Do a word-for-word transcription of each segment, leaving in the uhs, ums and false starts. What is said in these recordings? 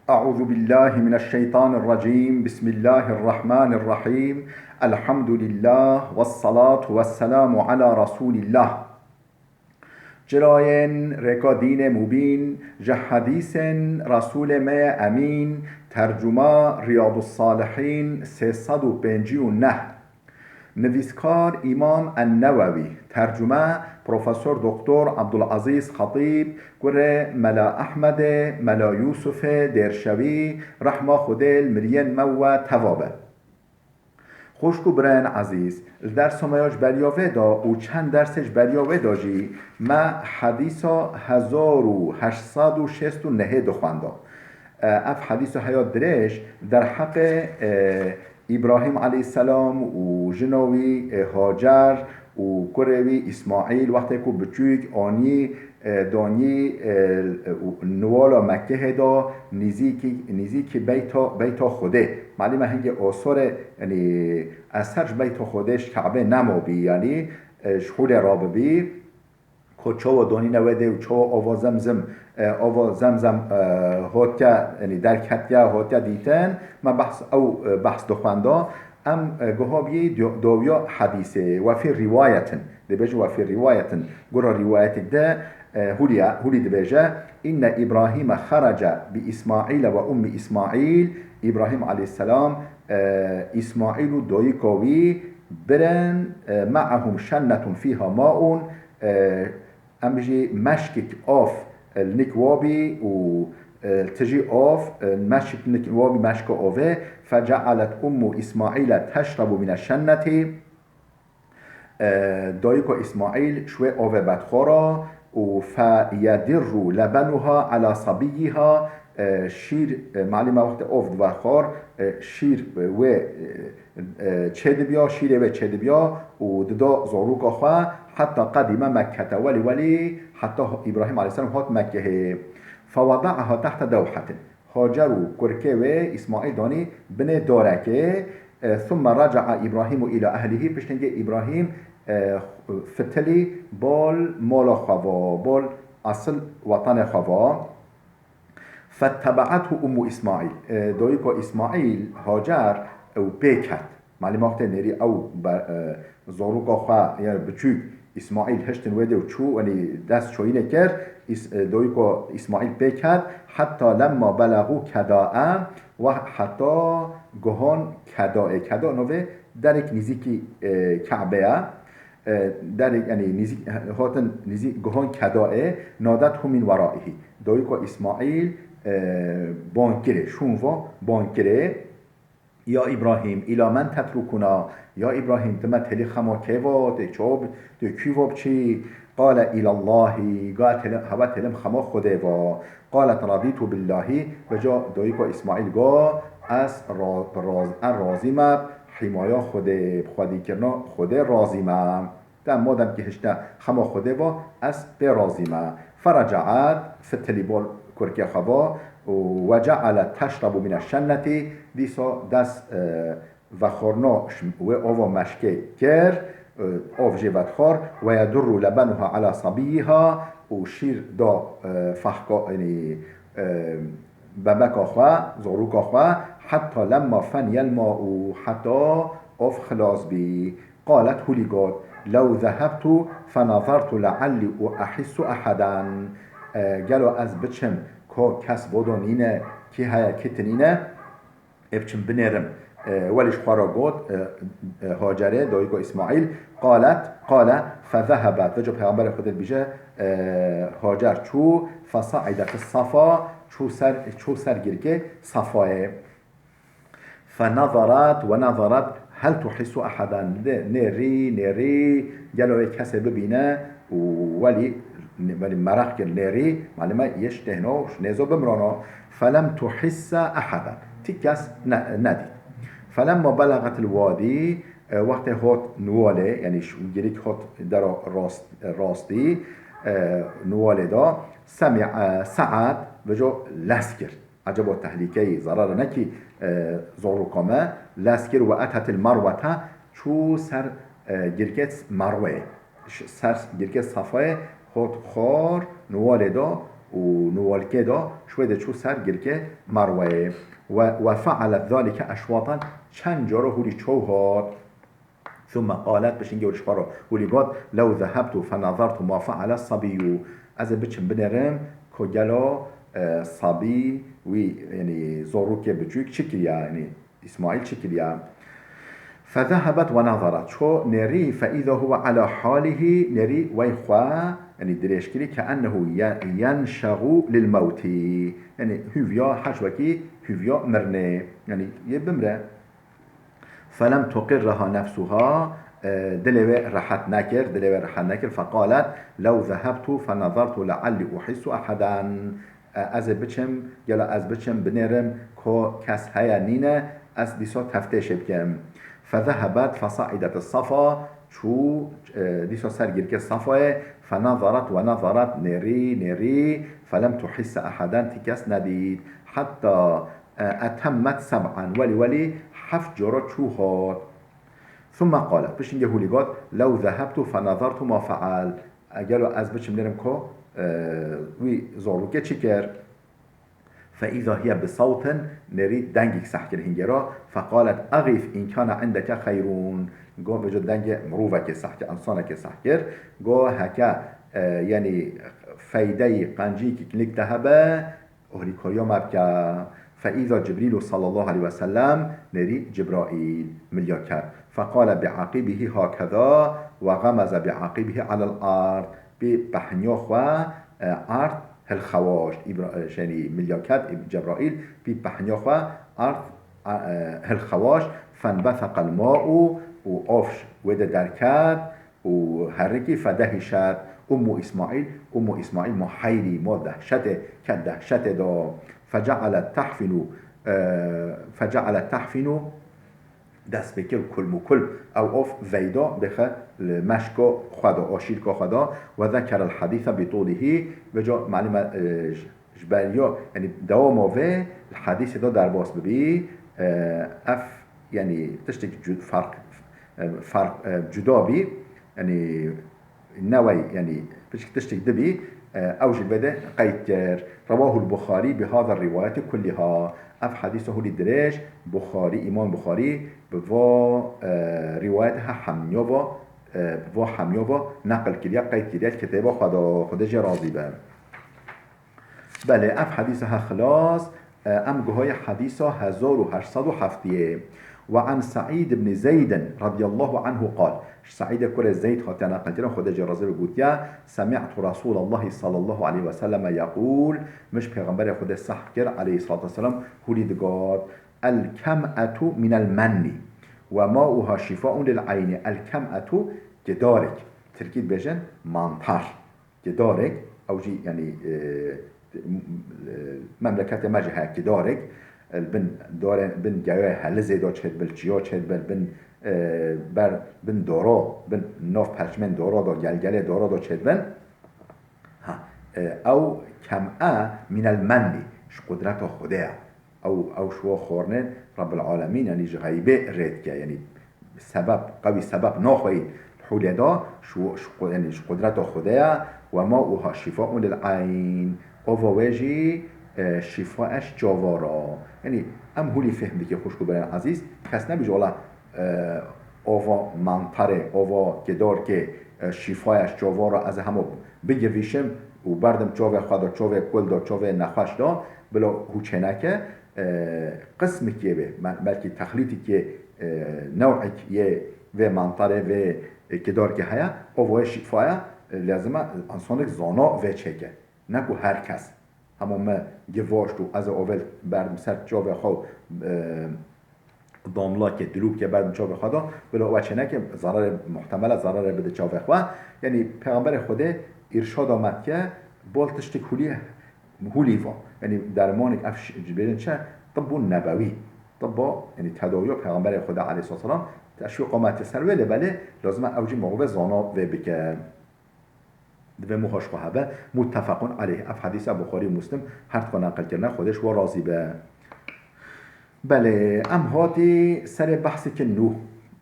أعوذ بالله من الشيطان الرجيم. بسم الله الرحمن الرحيم. الحمد لله والصلاة والسلام على رسول الله. Çirayên rêka dînê mubîn, ji hedîsên Resûlê me yê Emîn, tercuma Riyadus Salihîn sê sed û pêncî û neh. Nivîskar Îmam En-Newewî, tercume Profesor Doktor Abdulazîz Xetîb, kurê Mela Ehmedê, Mela Yûsufê Dêrşewî, rehma Xwedê li miriyên me û we teva be. Xwişk û birayên ezîz, li dersa me ya ji beriya vê de û çend dersê ji beriya wê de jî me hedîsa hezar û heşt sed û şêst û nehê dixwenda. E, ev hedîsa heya dirêj derheqê, e, Îbrahîm aleyhisselam û jina wî, e, Hacer û kurê wî Îsmaîl wextê ku biçûk anî, e, danî, e, û niwala Mekkehê de nîzîkî, nîzîkî beyta, beyta Xwedê. Malî me hingê asarê, yanî eser ji beyta Xwedê ji Ke'bê nemabî, yanî, e, ji holê rabibî. Ku çawa danîne wê dê û çawa ava Zemzem, e, ava Zemzem, e, hatiye, yanî derketiye, hatiye dîtin, me behs, ew, e, behs dixwenda. Em, e, guha bî do-, dawiya hedîsê, we fî rîwayetin, dibêje we fî rîwayetin, gura rîwayetek de, e, hûliye, hûlî dibêje, Inne Îbrahîme xerece bi Îsmaîle ve ummî Îsmaîl, Îbrahîm aleyhisselam, e, Îsmaîl û dayika wî birin, e, me'ehum şennetun fîha maun, e, Em bijî meşkik av, e, li nik wabî û, e, tijî av, e, meşkik nik wabî meşka avê, fecealet ummu Îsmaîle teşrebu mine şennetî. E, dayika Îsmaîl ji wê avê vedixwara û feyedirru lebenuha ala sabiyyiha, e, şîr, e, malî me wextê av divedixwar, e, şîr, e, wê, e, e, çêdibiya, şîrê wê çêdibiya û dida zarûka xwe, heta qedîme Mekkete, welî welî heta Îbrahîm aleyhisselam hat Mekkehê. Feweda'aha tehte dewhetin. Hacer û kurkê wê Îsmaîl danî binê darekê. E, thumme reca'a Îbrahîmu îla ehlihî, piştî hingê Îbrahîm, e, fitilî bal mala xwe va, bal esil wetanê xwe va. Fettebe'ethu ummu Îsmaîl. E, dayika Îsmaîl, Hacer, ew pê ket. Malî me wextê nêrî ew be-, e, zarûka xwe, yanî biçûk, Îsmaîl hiştin wê dê û çû, yanî dest çoyînê kir, Îs-, e, dayika Îsmaîl pê ket, heta lemma belexû kedae, we heta guhan kedaê. Keda navê derek nîzîkî, e, Ke'be ye. E, derek, yanî nîzîk, hatin nîzîk guhan kedaê, nadethu min weraihi. Dayika Îsmaîl, e, bang kirê, şûn va bang kirê, Ya Îbrahîm, îla men tetrukuna, ya Îbrahîm, tu me têlî xema kê va, tê çawa bi-, tê kî va biçî? Qale îlallahî, ga têlim, hewe têlim xema Xwedê va. Qalet radîtu billahî, veca dayika Îsmaîl ga, ez ra-, raz-, ez razî me, hîmaya Xwedê, bi xwedîkirina Xwedê razî me. Te madem ki hişte xema Xwedê va, ez pê razî me. Feracaet, fitilî bol kurkê xwe va û we ceale teşrebu mine şennetî, dîsa dest, e, vexwarna ş-, wê ova meşkê kir, e, av jê vedixwar, we yedurru lebenuha ala sabiyyiha û şîr da, e, fehka, yanî, e, bebeka xwe, zarûka xwe, heta lemma feniyel ma û heta av xilas bî. Qalet hûlî got, lew zehebtu fenazartu leallî uehissu eheden. E, gelo ez biçim, ko kes vodo nîne, kî heye, kî tinîne, ê biçim binêrim. E, welî ji xwe re got, e, e, Hacerê, dayika Îsmaîl, qalet, qale, fezehebet. Veco Peyxamberê Xwedê dibêje, e, Hacer çû, fesa'idet safa, çû ser, çû ser girkê Safayê. Fenazarat ve nazarat hel tuhissu ahadan. Nêrî, nêrî, gelo wê kesê bibîne û welî, welî meraq kir nêrî, malime yeş tehno, nêzo bimrono. Felem tuhisse ahadan. Ti kes ne, nedît. Felemma belagat il wadi, e, wextê hot nuwalê, yanî şu girik hot dera rast, rastî, e, nuwalê da, semi'a, e, sa'at, veco lez kir. Ecebo tehlîkeyî, zerarê nekî, e, zorûka me, lez kir ve etetil merwete, çû ser, e, girkê Merweyê, ş-, ser girkê Safayê, hot xwar, niwarê da, û niwalkê da, ji wê de çû ser girkê Merweyê. We, we fe'alet zalike eşwatan, çend cara hûrî çû hat. Thumma qalet, piştî hûrî ji xwe re hûrî got, "Lew zehabtu fenazartu ma fe'ale sabiyyu." Ez ê biçim binêrim ku gelo, e, sabî wî, yanî zorokê biçûk çi kiriya, yanî Îsmaîl çi kiriya. Fezehebet ve nazarat. Ço nêrî, fe îza huve ala halihî, nêrî wey xwe, yanî dirêj kirî, ke ennehu ye-, yenşehu lil mewtî. Yanî hûviya, her wekî hûviya mirinê. Yanî yê bimre. Felem tuqirreha nefsuha, e, dilê wê rehet nekir, dilê wê rehet nekir. Feqalet, "Lew zehabtu fenazartu lealli uhissu ahadan." E, ez ê biçim, gelo ez biçim, binêrim, ko kes heye nîne, ez dîsa teftêşê bikim. Fezehebet fesaidet safa, çû, e, dîsa ser girkê Safayê, fenazarat ve nazarat, nêrî, nêrî, felem tuhisse ahadan, ti kes nedît. Hetta, e, etemmet seb'an, welî, welî heft cara çû hat. Thumma qalet, piştî hûlî got, "Lew zehabtu fenazartu ma feal." E, gelo ez biçim nêrim ko, e, wî zorokê çi kir? Fe îza hiye bi sawtin, nêrî dengek seh kir hingê ra. Feqalet, "Exîf in kana indeke xeyrûn." Go, vêca dengê mirovekê seh kir, însanekê seh kir. Go, heke, e, yanî feydeyî, qenciyekî kinik te hebe, alîkariya me bike. Fe îza Cibrîlu sallallahu aleyhi ve sellem, nêrî Cibraîl milya ket. Feqale bi aqîbihî hakeza ve xemeze bi aqîbihî alel ard. Bi pehniya xwe, e, ard hilxewaşt. Îbra-, e, şenî milya ket, Îb-, Cebraîl bi pehniya xwe ard, e, hilxewaşt. Fenbetheqel ma'u û av wê de derket. û herikî fedehîşet Ummu Îsmaîl, Ummu Îsmaîl ma heyrî, ma dehşetê, ket dehşetê de. Fecealet tehfinu, e, fecealet tehfinu, dest pê kir kulmukul, ew of veyda bêxe li meşka xwe de, aşîrka xwe de, ve zekerel hadîse bi tûlihî, vêca malûm e, ji, ji beriya, yanî dewama vê li hadîsê de derbas bibî, e, ev, yanî tiştek cu-, fark, e, fark, e, cuda bî, yanî newey, yanî piçik tiştek dibî, e, ew jî vê de qeyd kir. Rewahul Buxarî bi hada rîwayeti kulliha. Ev hadîsa hûlî dirêj, Buxarî, Îmam Buxarî bi va, e, rîwayete he hemniya va, e, bi va hemniya va neqil kiriye, qeyd kiriye, kitêba xwe de, Xwedê jê razî be. Belê, ev hadîsa he xilas, e, em guhayê hadîsa hezar û heşt sed û heftê. Ve an Seîd ibn Zeydin radiyallahu anhu qal. Ji Seîdê kurê Zeyd hatiye neqilkirin, Xwedê jê razî be, gotiye, Semî'tu Resûlallahi sallallahu aleyhi ve selleme yeqûl, min ji Pêxemberê Xwedê sehf kir, aleyhissalatu vesselam, hûlî digot, El kem'etu minel menni ve ma'uha şifaun lil eyni. El kem'etu, gidarek. Tirkî dibêjin mantar. Gidarek, ew jî, yanî, e, e, memleketê me jî heye gidarek, e, li bin darê, bin geyayê helizê de çêdibin, çiya çêdibin, bin, e, ber, bin doro, bin nav perçmên doro de, gelgelê doro de çêdibin. Ha, e, ew kem'e minel menni, ji qudreta Xwedê ye. Ew, ew şiwa xwarinê Rebbil Alemîn, yanî ji xeybê rê dike, yanî sebeb, qewî sebeb naxweyî hûlê da, şiwa, şi qu-, yanî ji qudreta Xwedê ye, ve ma'uha şifaun lil eyn. Ava wê jî, e, şifa ye ji çava re. Yanî em hûlî fêhm dike, xwişk û birayên ezîz, kes nebêje, wela, e, ava mantarê, ava gidarkê, e, şifa ye ji çava re, ez ê hema bigivîşim û berdim çavê xwe de, çavê kul de, çavê nexweş de, bila hûçê neke, e, qismekê bê, me-, belkî texlîtikê, e, new'ek yê vê mantarê, vê, e, gidarkê heye, ava wê şifa ye, e, lezim e, însanek zana vê çêke. Ne ku her kes. Hema me givaşt û ez ê avêl berdim ser çavê xwe, e, damlakê, dilûkê berdim çavê xwe de, bila we çêneke, zerarê muhtemel e, zerarê bide çavê xwe. Yanî Pêxemberê Xwedê îrşada me dike, bol tiştek hûlî, hûlî va. Yanî dermanek ev ş-, dibêjin çi? Tibbûn nebewî. Tibba, yanî tedawiya Pêxemberê Xwedê aleyhisselam, teşwîqa me dike ser wê, lê belê lazim e ew jî mirovê zana vê bike. Divê muha ji xwe hebe. Muttefequn aleyh. Ev hedîsa Buxarî û Muslim her dixwe neqil kirine. Xwedê ji we razî be. Belê, em hatî serê behsêkê nû.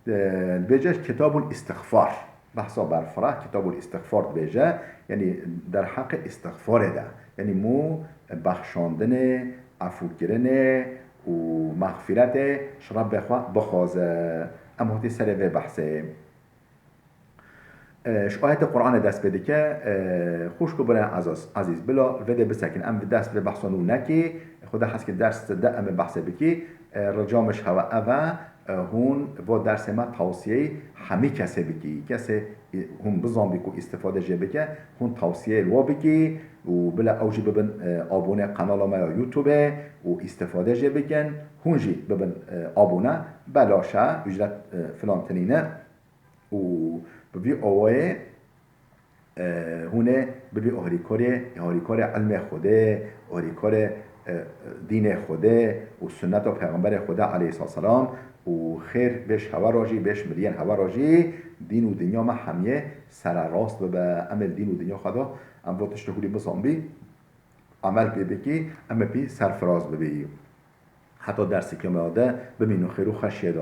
E, dibêje Kitabul Îstixfar. Behsa berfireh, Kitabul Îstixfar dibêje. Yanî derheqê îstixfarê de. Yanî mû bexşandinê, efûkirinê û mexfîretê ji Rebbê xwe bixwaze. Em hatî serê vê behsê. E, ji ayetê Qur'anê dest pê dike, e, xwişk û birayên ezaz, ezîz, bila vê dê bisekin. Em bi dest vê behsa nû nekî, Xuda hez kir ders de em ê behsê bikî. E, rica min ji hewe ev e, e, hûn va dersê me tawsiyeyê hemî kesê bikî. Kesê, e, hûn bizanbî ku îstifade jê bike, hûn tawsiyeyê li wa bikî û bila ew jî bibin, e, abone qenala me ya YouTube û îstifade jê bikin. Hûn jî bibin, e, abone, belaş e, ücret, e, filan tinî ne. Û bi vî awayê, e, hûn ê bibî harîkarê, harîkarê ilmê Xwedê, harîkarê, e, dînê Xwedê û sunneta Pêxemberê Xwedê aleyhisselam û xêr bê ji hewe re jî, bê ji miriyên hewe re jî, dîn û dinya me hemiyê sererast bibe. Em ê li dîn û dinya xwe de em va tiştê hûlî bizanbî, emel pê bikî, em ê pî serfiraz bibî. Heta derseke me de bimînin xêr û xweşiyê de.